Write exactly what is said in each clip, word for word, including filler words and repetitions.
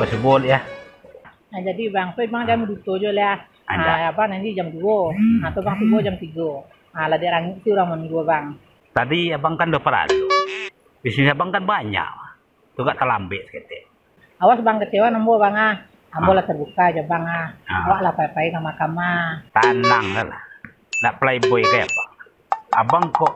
Subuh ya. Nah, jadi bang, tu bang jam duo jo lah. Ada. Ah, abang nanti jam duo. Ah, tu bang tibo jam tigo. Ah, lah derangik si urang manunggu abang. Tadi abang kan udah paralu. Bisnis abang kan banyak. Tu gak talambek saketek. Awas bang kecewa ambo bang ah. Ambo Ah. lah terbuka jo bang ah. Ah. Awak lah pai-pai kama-kama. Tanang lah. Nak playboy kayak apa? Abang kok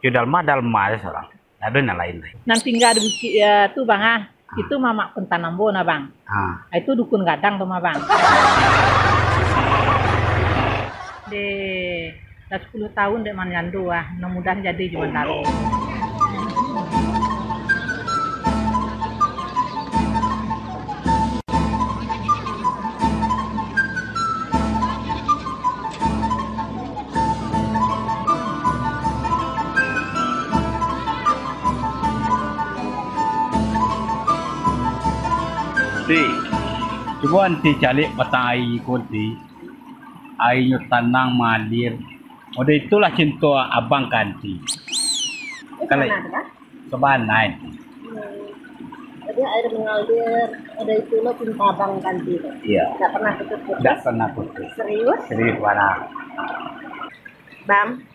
jo dalma-dalma aja seorang. Ndak ado nan lain lai. Nan tingga di bukik ya tu bang ah. Ah. Itu mamak pentan ambo nah bang. Ah. Ah, itu dukun gadang tu mah bang. Deh. Lah sapuluah taun dek manjando ah, mudah-mudahan jadi jo bandaro. Ti, cubo anti caliak batang aia ko ti. Aianyo tanang, maalir. Model itulah cinto abang ka anti. Kalau sabana tu, kan? Sabana itu. Hmm. Jadi air mengalir, model itulah cinto abang ka anti tu. Iya. Tak pernah putus-putus. Tak pernah putus. Serius? Serius, bana. Bang,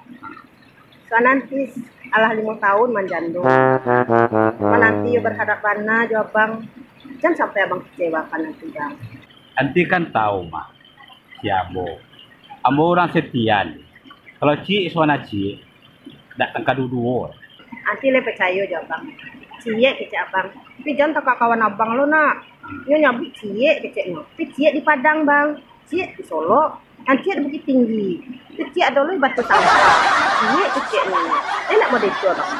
so nanti alah limo taun manjando. Mananti yo berharap bana jo abang. Jan sampai abang kecewakan nanti, Bang. Anti kan tahu, Mak. Si ambo. Ambo urang setia ni. Kalau ciek suana ciek, dak tangka duo-duo. Anti lai picayo jo abang. Ciek kecek abang. Tapi jan takah kawan abang lo, nak. Nyo nyabuik ciek keceknyo. Tapi ciek di Padang, Bang. Ciek di Solok. Nan ciek di Bukittinggi. Kecek ado lo di Batusangka. Ciek keceknyo. Enak model tu, Bang.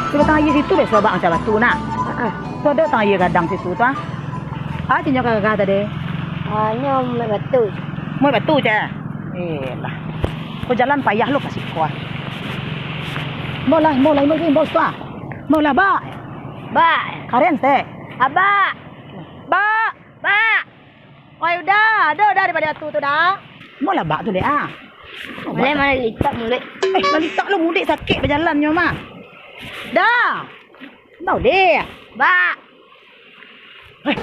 Sudah tangah aia situ, biaso abak macam batu nak. Ha, tu ado tangah aia gadang situ tu, ah. Ah, cinyo ka gagah tadi. Ah, nyo muek batu. Muek batu, ceh? Eh, lah. Ko jalan payah lo ka siko, ah. Mau lah, mau lah, mau lah, mau situ, ah. Mau lah, Bak. Bak. Karen, stek. Abak. Bak. Bak. Oi, udah, ado udah daripado atu tu dah. Mau lah bak tu dek ah. Boleh malah litak muluik. Eh, lah litak lo muluik sakik bajalannyo mah. Dah. Mau deh. Bak. Eh.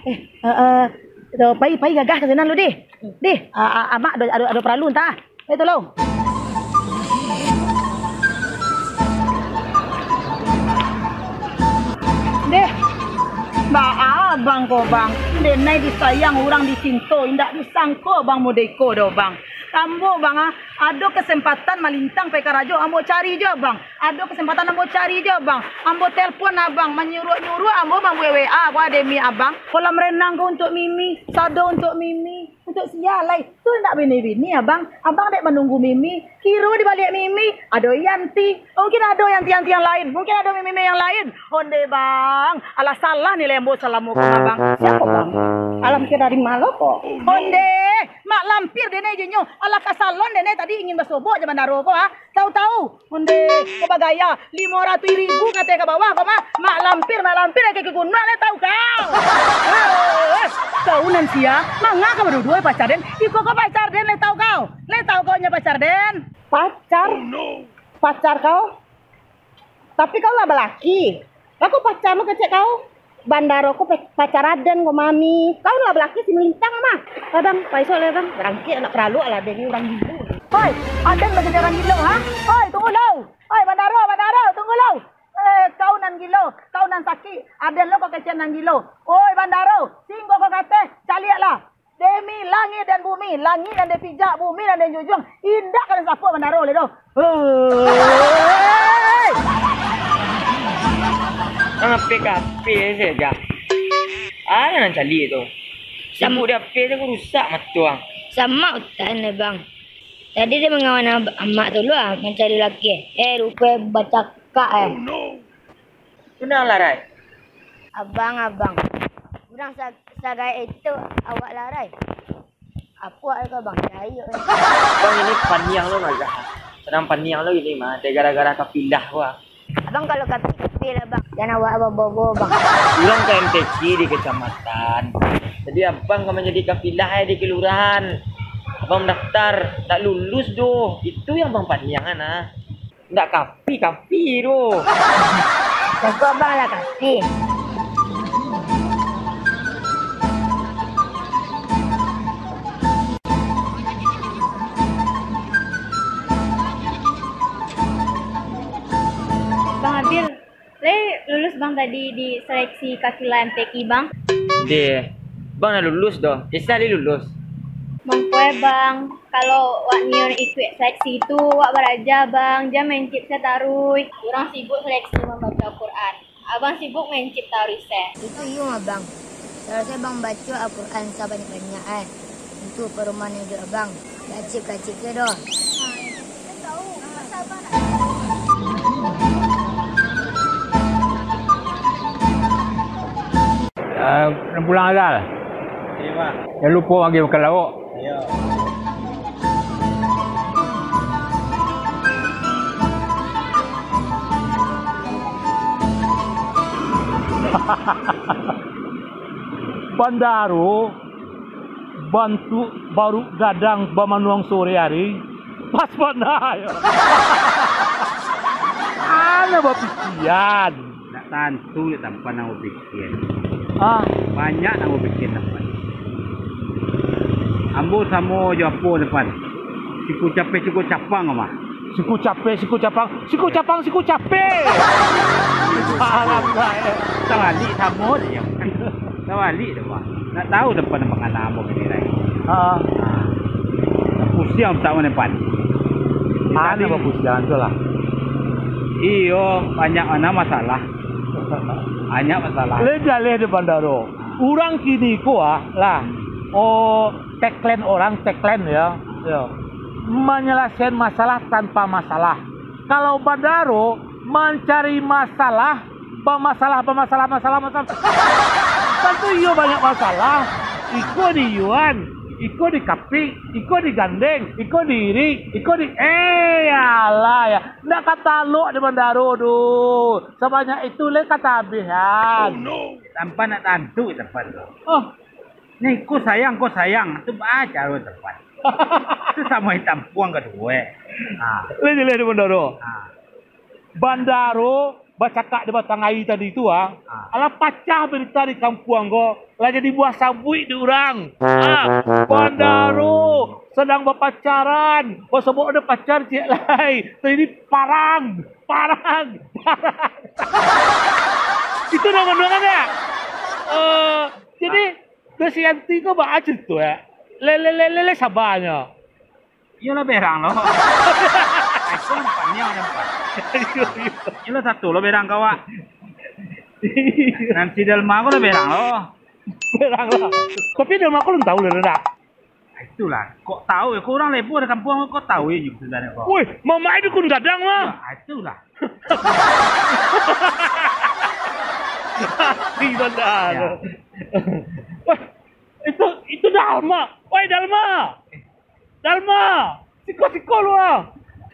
Eh, eh, eh, pai, pai gagah ka sinan lu deh. Deh, a-, a-, amak ado, ado, ado paralu ntah. Eh, tolong. Deh, baa abang ko, Bang. Denai disayang urang dicinto, indak disangko Bang modeko doh, Bang. Ambo, Bang, ah, ado kesempatan malintang pai karajo, ambo cari jo, Bang. Ado kesempatan ambo cari jo, Bang. Ambo telpon abang, manyuruak-nyuruak ambo mambuek W A, ko demi abang. Kolam renang ko untuk Mimi, sado untuk Mimi. Untuk sia lai, tu indak bini-bini, abang. Abang dek manunggu Mimi. Kiro di baliak Mimi, ado Yanti. Mungkin ado Yanti-Yanti yang lain. Mungkin ado Mimi yang lain. Onde, Bang. Alah, salah nilai ambo salamo ko, Bang. Siapo, Bang? Alah, mikir dari malo ko? Onde, Mak Lampir dene jinyo. Alah, ka salon dene tadi ingin basobok jo bandaro ko, ha? Tahu-tahu, onde, ko bagaya, limo ratuih ribu kate ka bawah ko mah, Mak Lampir, Mak Lampir, kaki gunuang, lai tahu kau. Eh, kau nan sia, manga ka baduo-duo pacar den, iko ko pacar den, lai tahu kau. Lai tahu kau nyo pacar den. Pacar? Pacar kau? Tapi kau lah balaki. Baa ko pacar lo kecek kau? Bandaro ko pe-, pacar aden ko, Mami. Kau lah balaki si malintang mah. Abang, paiso lah, Bang. Barangkek nak paralu lah, aden ni urang gilo. Hoi, aden bajalan urang gilo, ha? Hoi, tunggu lo. Hoi, bandaro, bandaro, tunggu lo. Eh, kau nan gilo, kau nan sakik. Aden lo ko kecek nan gilo. Oi, bandaro, singgo ko kateh, caliak lah. Demi langik dan bumi, langik nan dipijak, bumi nan dijunjuang, indak ka disapok bandaro lai doh. Hei! Ngape-ngape saja. Alah nan caliak tu. Sam- Sibuk di H P tu rusak mato ang. Sama utak ni, Bang. Tadi dia mangawan ab-, amak tu lu ah, mancari laki. Eh, rupa bacakak eh. Tunang lah, Rai. Abang, abang. Urang sa-, sagaek itu awak lah, Rai. Apo awak ko, Bang? Cari. Bang, ini paniang lo, Mazah. Sadang paniang lo ini mah. Dek gara-gara tapilah ko ah. Abang kalau kapi, kapi lah, Bang. Jan awak babogoh, Bang. Urang ka M T Q di kecamatan. Jadi abang ka manjadi kapilah di kelurahan. Abang daftar, tak lulus doh. Itu yang abang paniang, nah. Ndak kapi-kapi doh. Jago abang lah kapi. Bang Abil, lai lulus bang tadi di seleksi kapilah M T Q bang? Deh, bang lah lulus doh. Isa lai lulus. Mangko eh bang, kalau wak nio ikuik seleksi tu, wak baraja bang, jan main chip se taruih. Urang sibuk seleksi mambaco Al-Quran. Abang sibuk main chip taruih se. Itu iyo mah bang. Saharusnyo bang baco Al-Quran sabanyak-banyak eh. Untuak parumahan iduik abang. Kacik-kacik ke doh. Eh, pulang Azal. Iyo, Bang. Jan lupo magi makan lauak. Iyo. Bandaro bantuak baru gadang bamanuang sore ari, pas bana yo. Alah bapikian. Ndak tantu dek tampan nan bapikian. Ah. Banyak nan bapikian tampan. Ambo samo jo apo tampan. Siku capek, siku capang mah. Siku capek, siku capang, siku capang, siku capek. Alah, eh. Tabalik samo je. Tabalik dah, Pak. Ndak tahu tampan nan mangana ambo kini lai. Ha. Ha. Pusiang utak mah, Pan. Anu, bapusiang tu lah. Iyo, banyak mano masalah. Banyak masalah. Lai jaleh di bandaro. Urang kini ko ah, lah. Oh, tagline orang, tagline yo. Yo. Menyelesaikan masalah tanpa masalah. Kalau bandaro mancari masalah, bamasalah, bamasalah, masalah, masalah. Tantu iyo banyak masalah. Iko di Yuan, iko di Kapik, iko di Gandeng, iko di Irik, iko di, eh, alah ya. Ndak ka talok di bandaro tu. Sabanyak itu lai ka tabihan. Tampan ndak tantu tampan tu. Oh. Ni ko sayang, ko sayang. Tu baa caro tampan. Tu samo hitam puang kaduo. Ha. Lai jaleh di bandaro. Ha. Bandaro bacakak di batang aia tadi tu, ah. Ah. Alah pacah barita di kampuang ko, lah jadi buah sabuik di urang. Ah, bandaro sadang bapacaran, basobok ado pacar ciek lai. Tadi parang, parang, parang. Itu nan manduangan ya. Eh, jadi, si Yanti ko baa carito ya? Lele, lele, lele, sabanyo. Iyo lah berang lo. Ai, ko nampak, nio nampak. Iyo, iyo. Iyo lah satu lo berang ka awak. Nan si Dalma ko lah berang lo. Berang lah. Tapi Dalma ko alun tahu lah, dak? Ah, itulah. Kok tahu ya? Kok urang lebo di kampuang kok tahu ya, sebenarnya kok. Woi, mamak ai dukun gadang mah. Ya, ah, itulah. Hati bandar. Ya. Wah, itu, itu Dalma. Woi, Dalma. Dalma, siko-siko lu ah.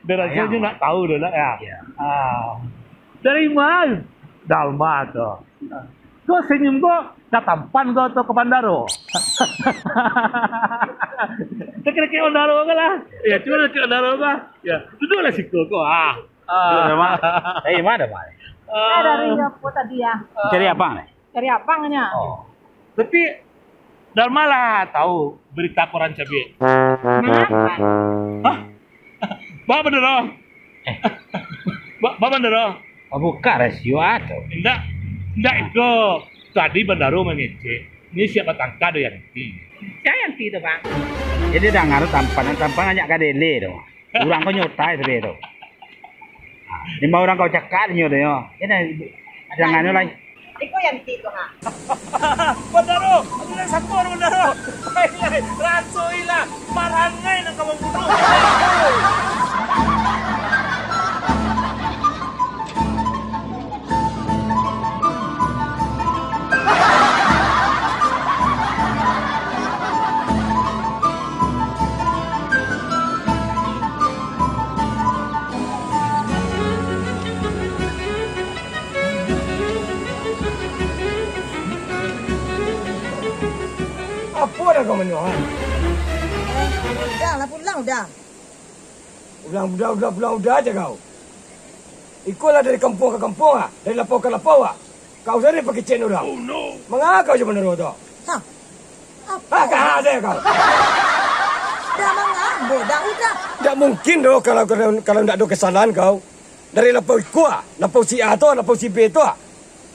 Dek rasonyo nak tahu doh nak ya. Iya. Ah. Dari ma Dalma tu? Tu senyum ko, nak tampan ko tu ka bandaro. Dakek-dakek bandaro ko lah. Ya, cubo dakek bandaro ko. Ya, duduklah siko ko. Ah. Ah. Duduk, Mak. Dari ma dah, Mak? Ah. Dari apo tadi ya? Cari abang ni? Cari abang nyo. Oh. Tapi Dalma lah tahu berita koran cabiak. Mangapa? Hah? Ba bandaro. Eh. Ba, ba bandaro. Oh, buka rasio tu. Indak, indak iko. Tadi bandaro mangecek. Ni siap batangka do Yanti. Sia Yanti tu, Bang? Jadi danga tu tampan, tampan banyak kadele tu. Urang ko nyotai sabe tu. Imbau urang kau cakak nyo tu nyo. Ini jangan nyo lai. Iko Yanti tu ha. Bandaro, ado nan satu bandaro. Rasoi lah, marangai nan ka mambunuah. Apo nan kau manuang, ha? Eh, Uda lah pulang, Uda. Ulang, Uda, Uda, pulang, Uda aja kau. Iko lah dari kampuang ka kampuang, ha? Dari lapau ka lapau, ha? Kau sajo pakecekan urang. Manga kau jo manaro tu? Hah? Apo? Ha, kaha sajo kau. Dah manga ambo, dah, Uda. Ndak mungkin doh kalau, kalau, kalau ndak ado kesalahan kau. Dari lapau iko, ha? Lapau si A tu, ha? Lapau si B tu, ha?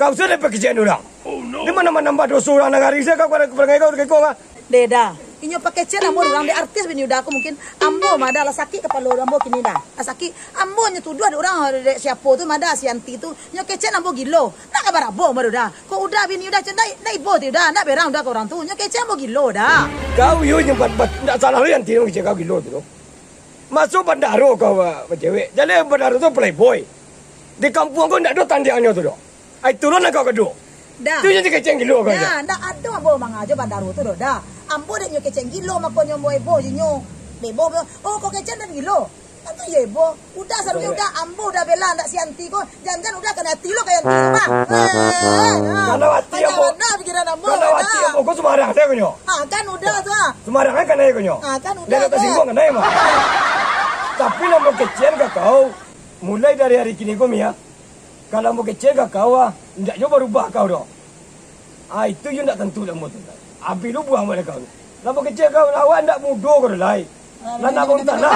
Kau sajo pakecekan urang. Di ma nan manambah doso urang nagari sajo kau, kau, kau, kau, kau, ha? Deh, Da. Inyo pakecekan ambo urang, dek artis bini Uda ko mungkin. Ambo mah, Da, lah sakik kapalo ambo kini, Da. Lah sakik. Ambo nyo tuduah dek urang, dek siapo tu mah, Da, si Anti tu. Nyo kecekan ambo gilo. Nak ka barabo mah tu, Da. Kok Uda bini Uda cen, ndak, ndak ibo tu, Da. Ndak berang Uda ka urang tu. Nyo kecekan ambo gilo, Da. Kau yo nyo bat, bat, ndak salah lo Anti nyo kecekan kau gilo tu, doh. Maso bandaro kau, ah, bacewek. Jaleh bandaro tu playboy. Di kampuang kau ndak ado tandiangnyo tu, doh. Ai, turun lah kau ka duo. Da. Tu nyo kecekan gilo kau Da, nyo. Ndak ado ambo mangajo bandaro tu doh, Da. Ambo dek nyo kecekan gilo, makonyo ambo ebo jo nyo. Ebo, ebo. Oh, kau kecekan den gilo. Tantu iyo ebo. Uda saruik Uda, ambo Uda bela, ndak si Anti ko. Jan-jan Uda kanai ati lo kaya Anti tu mah. Eh, eh, eh. Kanai ati ambo. Kanai pikiran ambo, Da. Kanai ati ambo ko sumbarang sajo nyo. Ha, kan Uda tu, ha. Sumbarang kan kanai ko nyo. Ha, kan Uda. Ndak tasingguang kanai mah. Tapi lah ambo kecekan ka kau. Mulai dari ari kini ko, Mia. Kalau ambo kecekan ka kau, ah, indak juo barubah kau doh. Ah, itu yo indak tantu dek ambo tu. Abih lo buah ambo dek kau. Lah ambo kecekan kau, awak indak mudo ko doh lai. Lah nak bontan lah.